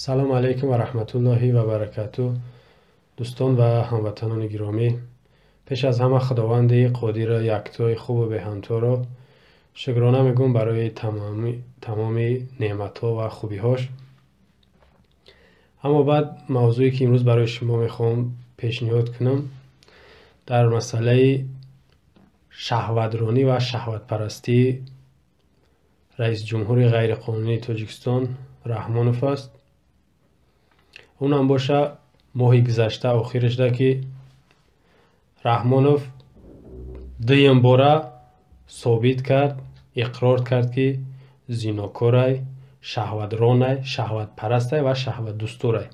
Салом алейкум ва раҳматуллоҳи ва баракату. Дӯстон ва ҳамватанони гиромӣ, пеш аз ҳама Худованди қодиру яктои хубу беҳамторо шукрона мегӯм барои тамоми неъматҳо ва хубиҳош. Аммо баъд мавзӯе ки имрӯз барои шумо мехоҳам пешниҳод кунам дар масъалаи шаҳватронӣ ва шаҳватпарастии раисҷумҳури ғайриқонунии Тоҷикистон Раҳмонов аст. Унам боша моҳи гузашта охирашда ки Раҳмонов дуюм бора собит кард, иқрор кард ки зинокорай, шаҳватронай, шаҳватпарастай ва шаҳватдӯстурай.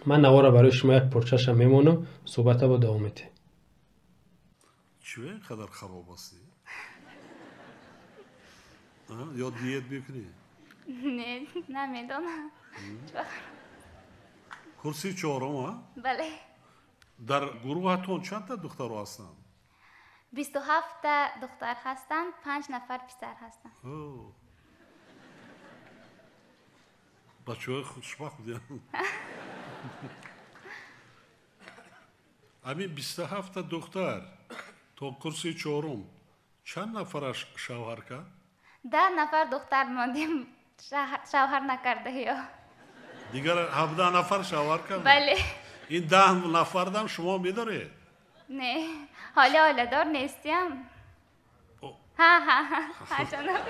Ман навора барои шумо як порчаша мемонам, суҳбата бо давом медиҳем. Чӣ ин қадар хароб ҳастӣ? Ё диет мекунӣ? Не, намедонам. Курси чорум, а? Бале. Дар гурӯҳатон чандта духтаро ҳастанд? 27-та духтар ҳастанд, 5 нафар писар ҳастанд. Бачаҳои хушбахт буданд. Ҳамин 27-та духтар то курси чорум чанд нафараш шавҳар кард? 10 нафар духтар мондем, шавҳар накардаҳиё. Дигар 17 нафар шавҳар кард? Бале. Ин 10 нафардам шумо медоред? Не, ҳоли оиладор нестиям. Ҳа, ҳа, ҳа, ҷаноб.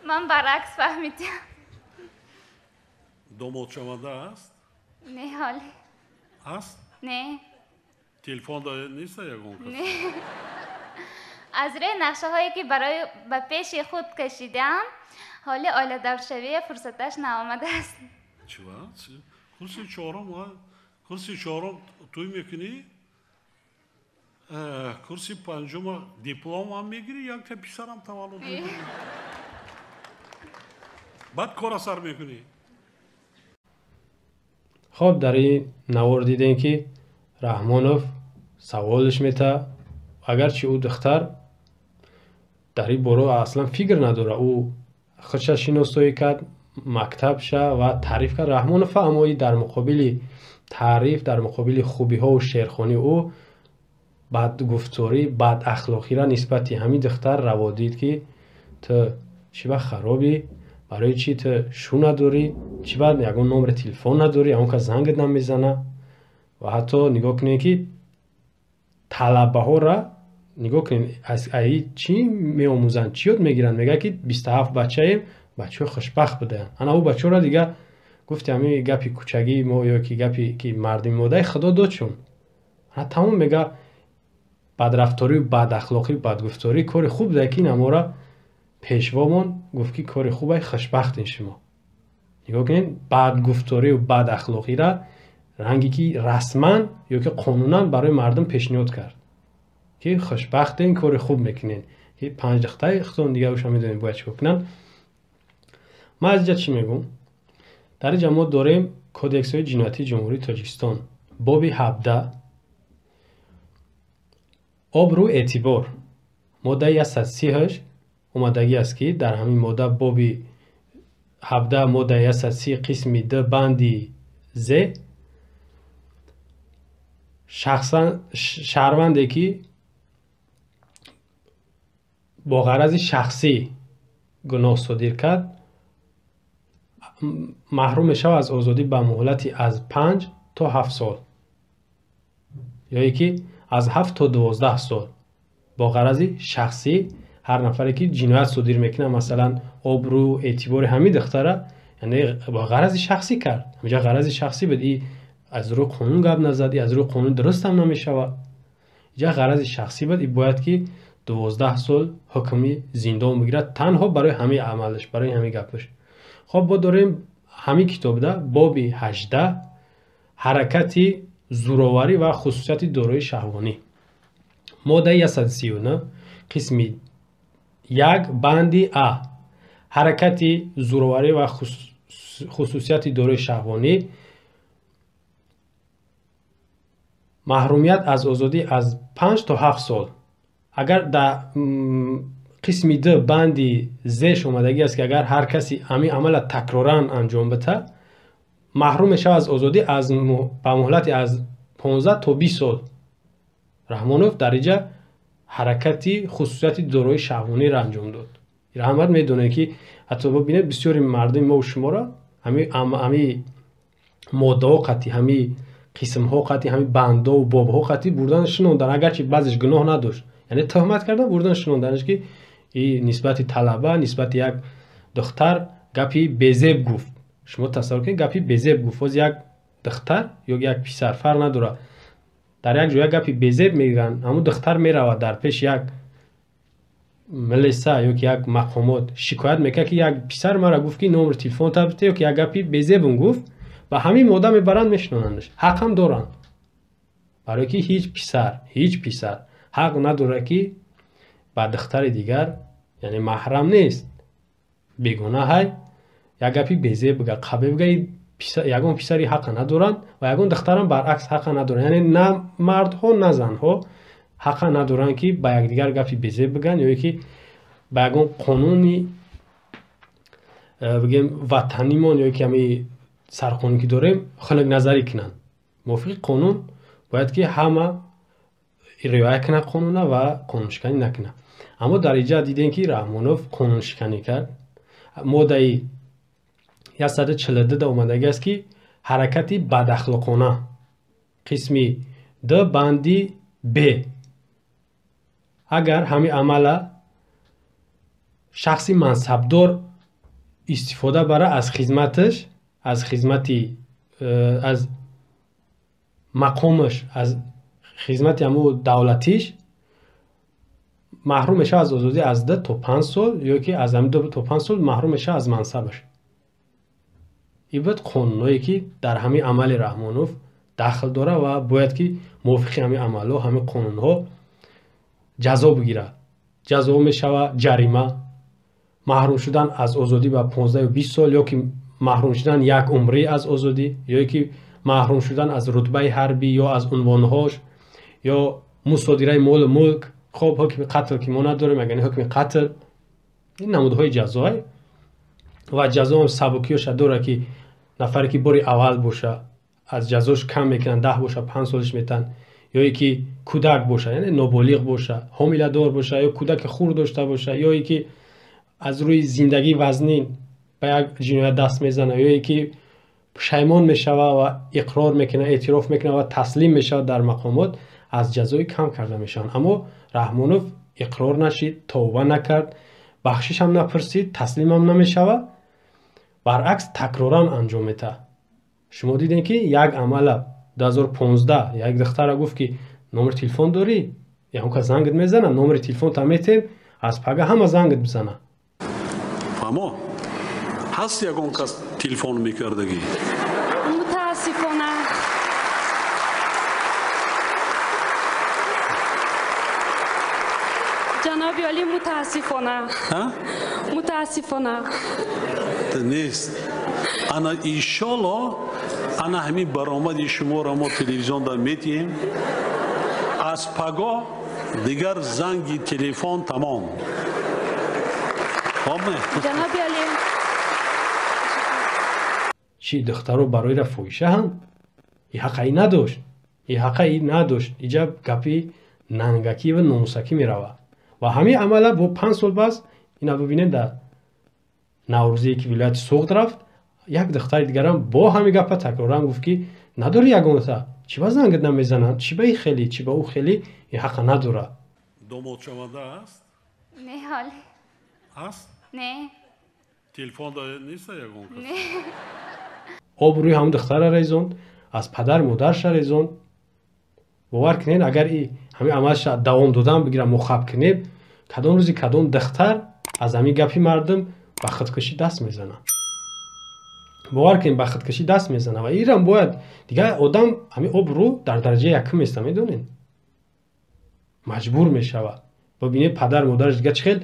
Ман баръакс фаҳмидям. Домодшаванда аст? Не, ҳоле. Аст? Не. Телефон нест ягон кас? Не. Аз рӯи нақшаҳое ки барои ба пеши худ кашидаам, ҳоли оиладоршавия фурсаташ наомадааст. Чива? Курси чорум, курси чорум тӯй мекунӣ? Курси панҷума дипломам мегирӣ, якта писарам таваллуд мекунӣ. Баъд кора сар мекунӣ. Хоб, дар ин навор дидем ки Раҳмонов саволаш мета, агарчи ӯ духтар дар ин боро аслан фикр надора, ӯ худша шиносоӣ кард, мактабша ва таъриф кард Раҳмонова, аммо и дар муқобили таъриф, дар муқобили хубиҳову шеърхонии ӯ бадгуфторӣ, бадахлоқиро нисбати ҳамин духтар раво дид ки ту чӣ ба харобӣ, барои чӣ ту шу надорӣ, чӣ ба ягон номери телефон надорӣ, ягон кас зангат намезана. Ва ҳатто нигоҳ кунед ки талабаҳоро нигоҳ кунед, аз аи чӣ меомӯзанд, чӣ ёд мегиранд? Мегӯяд ки 27 бачаем, бачаҳои хушбахт будаанд. Ана ӯ бачаҳоро дигар гуфти ҳамин гапи кӯчагии мо ё ки гапи ки мардуми модаи худо дод чун. Ана тамом мега бадрафторию бадахлоқию бадгуфторӣ кори хуб буда ки намора пешвомон гуфт ки кори хубай, хушбахтин шумо. Нигоҳ кунед, бадгуфторию бадахлоқира ранге ки расман ё ки қонунан барои мардум пешниҳод кард ки хушбахтен, кори хуб мекунед, ки панҷ духтаи худтон дигар уша медонед бояд чӣ кор кунанд. Ман аз инҷа чӣ мегӯм? Дар инҷа мо дорем Кодексҳои ҷиноятии Ҷумҳурии Тоҷикистон, боби 17, обрӯ эътибор, моддаи 138 омадагӣ аст ки дар ҳамин модда боби 17 моддаи 130 қисми 2 банди з шахсан шаҳрванде ки бо ғарази шахсӣ гуноҳ содир кард, маҳрум мешавад аз озодӣ ба муҳлати аз 5 то 7 сол ё ин ки аз 7 то 12 сол бо ғарази шахсӣ ҳар нафаре ки ҷиноят содир мекунад, масалан обрӯ эътибори ҳамин духтара, яъне бо ғарази шахсӣ кард. Ҳаминҷа ғарази шахсӣ буд, и аз рӯи қонун гап назад, и аз рӯи қонун дуруст ҳам намешавад. Инҷа ғарази шахсӣ буд, и бояд ки 12 сол ҳукми зиндон бигирад танҳо барои ҳамин амалаш, барои ҳамин гапаш. Хоб, бо дорем ҳамин китобда боби 18 ҳаракати зӯроварӣ ва хусусияти дорои шаҳвонӣ, моддаи 139 қисми 1 банди а ҳаракати зӯроварӣ ва хусусияти дорои шаҳвонӣ маҳрумият аз озодӣ аз 5 то 7 сол. Агар дар Қисми д банди зеш омадагӣ аст, ки агар ҳар каси ҳамин амала такроран анҷом бита, маҳрум мешавад аз озодӣ ба муҳлати аз 15 то 20 сол. Раҳмонов дар инҷа ҳаракати хусусияти дорои шаҳвониро анҷом дод. Раҳмат медонед, ки ҳатто бибинед, бисёри мардуми мову шуморо ҳами моддаҳо қатъи, ҳами қисмҳо қатъи, ҳами бандову бобҳо қатъи бурдан шинондан, агарчи баъзеш гуноҳ надошт, яъне тӯҳмат кардан, бурдан шинонданаш, ки и нисбати талаба, нисбати як духтар гапи безеб гуфт. Шумо тасаввур кунед, гапи безеб гуфт. Боз як духтар ё як писар фарқ надорад, дар як ҷоя гапи безеб мегӯянд, ҳамун духтар меравад дар пеши як милиса ё ки як мақомот шикоят мекунад, ки як писар мара гуфт, ки номери телефон табите, ё ки як гапи безебум гуфт, ба ҳамин модда мебаранд, мешинонандаш. Ҳақам доранд, барое ки ҳеҷ писар ҳақ надорад, ки ба духтари дигар, яъне маҳрам нест, бегона ҳай, як гапи безеб бига, қабе бига. Ягон писари ҳақа надоранд ва ягон духтарам баръакс ҳақа надоранд. Яъне на мардҳо, на занҳо ҳақа надоранд, ки ба якдигар гапи безеб бигӯянд ё ки ба ягон қонуни бигем ватанимон ё ки ҳами сарқонун ки дорем хунукназарӣ кунанд. Мувофиқи қонун бояд ки ҳама риоя кунад қонуна ва қонуншиканӣ накунад. Аммо дар инҷа дидем, ки Раҳмонов қонуншиканӣ кард. Моддаи 142 омадагӣ аст, ки ҳаракати бадахлоқона, қисми д банди б, агар ҳамин амала шахси мансабдор истифода бара аз хизматаш, аз хизмати аз мақомаш, аз хизмати ҳамун давлатиш, маҳрум мешавад аз озодӣ аз 2 то 5 сол ё ки аз ҳамин 2 то 5 сол маҳрум мешавад аз мансабаш. Ин буд қонунҳое, ки дар ҳамин амали Раҳмонов дахл дорад ва бояд ки мувофиқи ҳамин амалҳо, ҳамин қонунҳо ҷазо бигирад. Ҷазо мешавад ҷарима, маҳрум шудан аз озодӣ ба 15 ё 20 сол, ё ки маҳрум шудан як умрӣ аз озодӣ, ё ки маҳрум шудан аз рутбаи ҳарбӣ ё аз унвонҳош, ё мусодираи молу мулк. Хоб, ҳукми қатл ки мо надорем, ягани ҳукми қатл. Ин намудҳои ҷазоа ва ҷазоам сабукиёша дорад, ки нафаре ки бори аввал боша, аз ҷазош кам мекунанд, 10 боша, 5 солиш метаҳанд, ё ки кӯдак боша, яъне ноболиғ боша, ҳомиладор боша ё кӯдаки хурд дошта боша, ё ки аз рӯи зиндагии вазнин ба як ҷиноят даст мезанад, ё ки пушаймон мешавад ва иқрор мекунад, эътироф мекунад ва таслим мешавад дар мақомот, аз ҷазои кам карда мешаванд. Аммо Раҳмонов иқрор нашид, тавба накард, бахшишам напурсид, таслимам намешавад, баръакс такроран анҷом метаҳад. Шумо дидем, ки як амала 2015 як духтара гуфт, ки номери телефон дорӣ, ягон кас зангат мезана, номери телефонта метем, аз пага ҳама зангат бизана. Фаҳмо, ҳаст ягон кас телефон мекардагӣ? Мутаассифона. Ҷаноби олӣ, мутаассифона. Мутаассифона. Нест. Ана, иншолло, ана ҳамин баромади шуморо мо телевизионда метиҳем. Аз пагоҳ дигар занги телефон тамом. Ҷаноби олӣ. Чӣ, духтаро барои фоҳишаанд? И ҳақа и надошт, и ҳақа и надошт. Иҷа гапи нангакӣ ва номусакӣ меравад ва ҳамин амала бо 5 сол пас ина бибинед, дар наврӯзие ки вилояти Суғд рафт, як духтари дигарам бо ҳамин гапа такроран гуфт, ки надори ягонта, чӣ ба зангат намезананд, чӣ ба и хеле, чӣ ба ӯ хеле. Ин ҳақа надорад. Домодшаванда аст? Не, ҳоле. Аст? Не. Телефон неста ягон кас? Не. Обрӯи ҳамн духтара резонд, аз падар модарша резонд. Бовар кунед, агар и ҳамин амалша давом додан бигирам, мухаб кунем, кадом рӯзи кадом духтар аз ҳамин гапи мардум ба худкушӣ даст мезанад. Бовар кунед, ба худкушӣ даст мезанад. Ва ирам бояд дигар одам ҳамин обрӯ дар дараҷаи якум еста, медонед, маҷбур мешавад. Бибинед, падар модараш дигар чӣ хел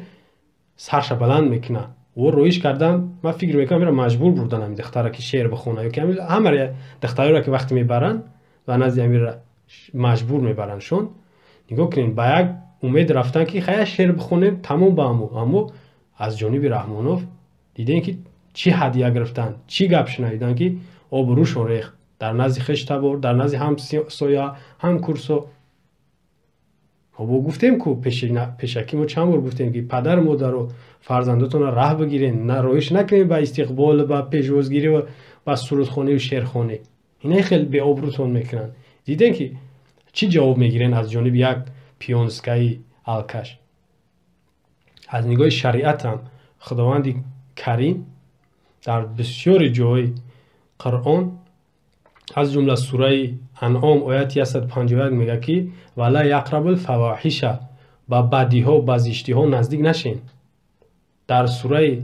сарша баланд мекунад. Ӯ роиш кардан, ман фикр мекунам, ира маҷбур бурдан ҳамин духтара, ки шеър бихона, ё ки ҳамаи духтароро, ки вақте мебаранд ба назди амира, маҷбур мебарандшон. Нигоҳ кунед, ба як умед рафтан ки хая шеър бихонем, тамом ба аммо. Аммо аз ҷониби Раҳмонов дидем ки чӣ ҳадия гирифтанд, чӣ гап шунавидан ки обрӯшон рехт дар назди хештабор, дар назди ҳамсоя, ҳамкурсо. Мо гуфтем ку пешакӣ мо чанд бор гуфтем ки падару модару фарзандотонро раҳ бигирен, роиш накунем ба истиқбол, ба пешвозгирӣ ва ба сурудхонию шеърхонӣ. Инаи хел беобрӯтон мекунанд. Дидем ки чӣ ҷавоб мегирен аз ҷониби як пионскаи алкаш. Аз нигоҳи шариатам Худованди Карим дар бисёри ҷоҳои Қуръон, аз ҷумла сураи Анъом ояти 151 мегӯяд ки вала яқрабул фавоҳиша, ба бадиҳо, ба зиштиҳо наздик нашен. Дар сураи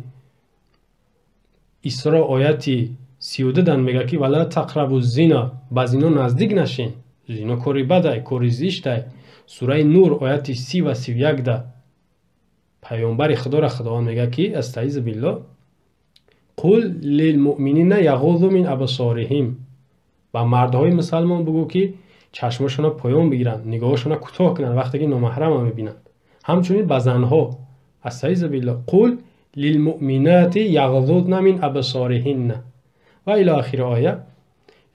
Исро ояти 32 дан мегӯяд ки вала тақрабу зина, ба зино наздик нашен. Зино кори бадай, кори зиштай. Сураи Нур ояти 30 ва 31 да паёмбари Худоро Худованд мегӯяд ки астаизу биллоҳ қул лилмуъминина яғузу мин абсориҳим, ба мардҳои мусалмон бигӯ ки чашмошонро поён бигиранд, нигоҳошонро кӯтоҳ кунанд вақте ки номаҳрама мебинанд. Ҳамчунин ба занҳо астаизу биллоҳ қул лилмуъминати яғзудна мин абсориҳинна ва ило охири оя.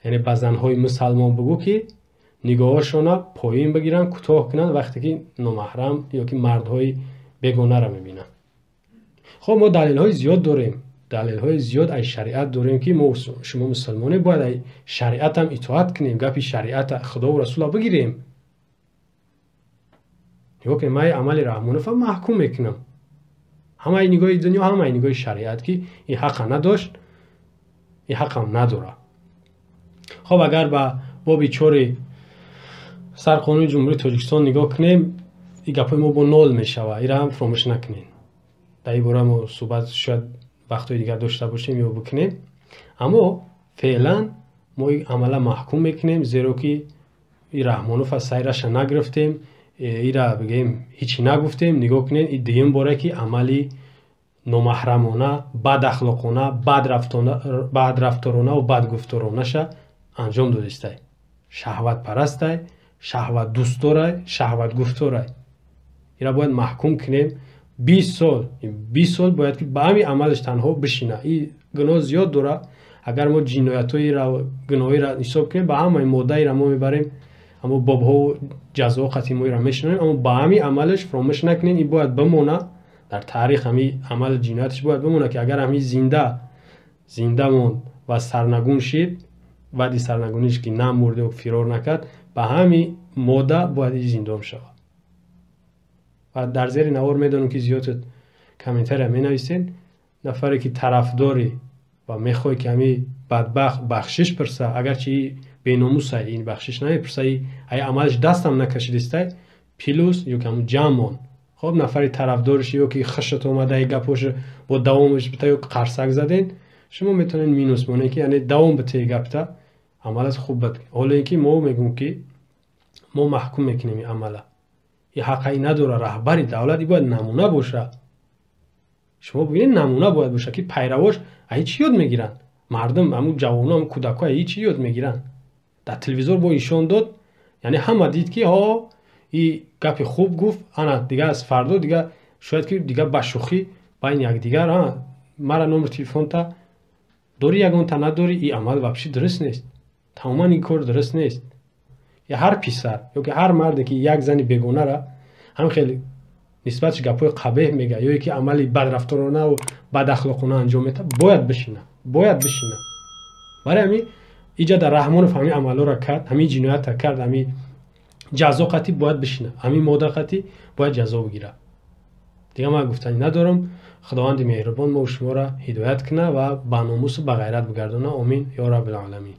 Яъне ба занҳои мусалмон бигӯ ки нигоҳошонро поён бигиранд, кӯтоҳ кунанд вақте ки номаҳрам ё ки мардҳои бегонаро мебинанд. Хоб, мо далелҳои зиёд дорем, далелҳои зиёд аз шариат дорем ки мо шумо мусалмоне бояд аз шариатам итоат кунем, гапи шариата Худову Расула бигирем. Нигоҳ кунем, ман амали Раҳмонова маҳкум мекунам. Ҳамаи нигоҳи дунё, ҳамаи нигоҳи шариат ки ин ҳақа надошт, ин ҳақам надорад. Хоб, агар ба боби 4 сарқонуни Ҷумҳурии Тоҷикистон нигоҳ кунем, ин гапҳои мо бо нол мешавад. Инро ҳам фаромӯш накунед. Дар ин бора мо суҳбат шояд вақтҳои дигар дошта бошем ё бикунем. Аммо феълан мо ин амала маҳкум мекунем, зеро ки ин Раҳмонов аз сайраша нагирифтем, ира бигӯем ҳичи нагуфтем. Нигоҳ кунед, ин дуюм боре ки амали номаҳрамона, бадахлоқона, бадрафторона ва бадгуфторонаша анҷом додистай. Шаҳватпарастай, шаҳватдӯстдорай, шаҳватгуфторай. Ира бояд маҳкум кунем. 20 сол, 20 сол бояд ки ба ҳамин амалаш танҳо бишина. Ин гуноҳ зиёд дорад. Агар мо ҷиноятҳоеро, гуноҳеро ҳисоб кунем, ба ҳамаи моддаеро мо мебарем, аммо бобҳо ҷазо қатъи мо иро мешинонем, аммо ба ҳамин амалаш фаромӯш накунем, ин бояд бимона дар таърих, ҳамин амали ҷинояташ бояд бимона ки агар ҳамин зинда монд ва сарнагун шид, баъди сарнагуниш ки намурд ё фирор накард, ба ҳамин модда бояд ин зиндон шавад. Ва дар зери навор медонам ки зиёд комментария менависед. Нафаре ки тарафдорӣ ва мехоҳӣ ки ҳамин бадбахт бахшиш пурса, агарчи беномусай, ин бахшиш намепурса, ай амалаш дастам накашидистай, плюс ё ки ҳамун ҷамъ мон. Хоб, нафари тарафдориш ё ки хушат омада, ай гапош бо давомаш бита ё қарсак заден, шумо метавонед минус монед ки яъне давом битаи гапта, амалат хуб бад. Ҳоло ин ки мо мегӯем ки мо маҳкум мекунем ин амала. Ин ҳаққаи надора раҳбари давлат, ин бояд намуна боша. Шумо бибинед, намуна бояд боша ки пайравош ай чӣ ёд мегиранд? Мардум, ҳамун ҷавонон, ҳамун кӯдакҳо ай чӣ ёд мегиранд? Дар телевизор бо ишон дод, яъне ҳама дид ки ҳо ин гапи хуб гуфт, ана дига аз фардо дига шояд ки дига ба шӯхӣ байни якдигар, мара номер телефонта дорӣ, ягонта надорӣ, ин амал вообще дуруст нест. Тамоман ин кор дуруст нест. Я ҳар писар ё ки ҳар марде ки як зани бегонара ҳам хеле нисбаташ гапҳои қабеҳ мегӯяд ё ки амали бадрафторона ва бадахлоқона анҷом медиҳад, бояд бишина, бояд бишина. Барои ҳамин иҷа дар Раҳмонов ҳамин амалҳоро кард, ҳамин ҷиноятро кард, ҳамин ҷазо қатъӣ бояд бишина, ҳамин модда қатъӣ бояд ҷазо бигирад. Дигар ман гуфтанӣ надорам. Худованди меҳрубон мо шуморо ҳидоят кунад ва ба номусу ба ғайрат бигардонад. Омин ё Раббил оламин.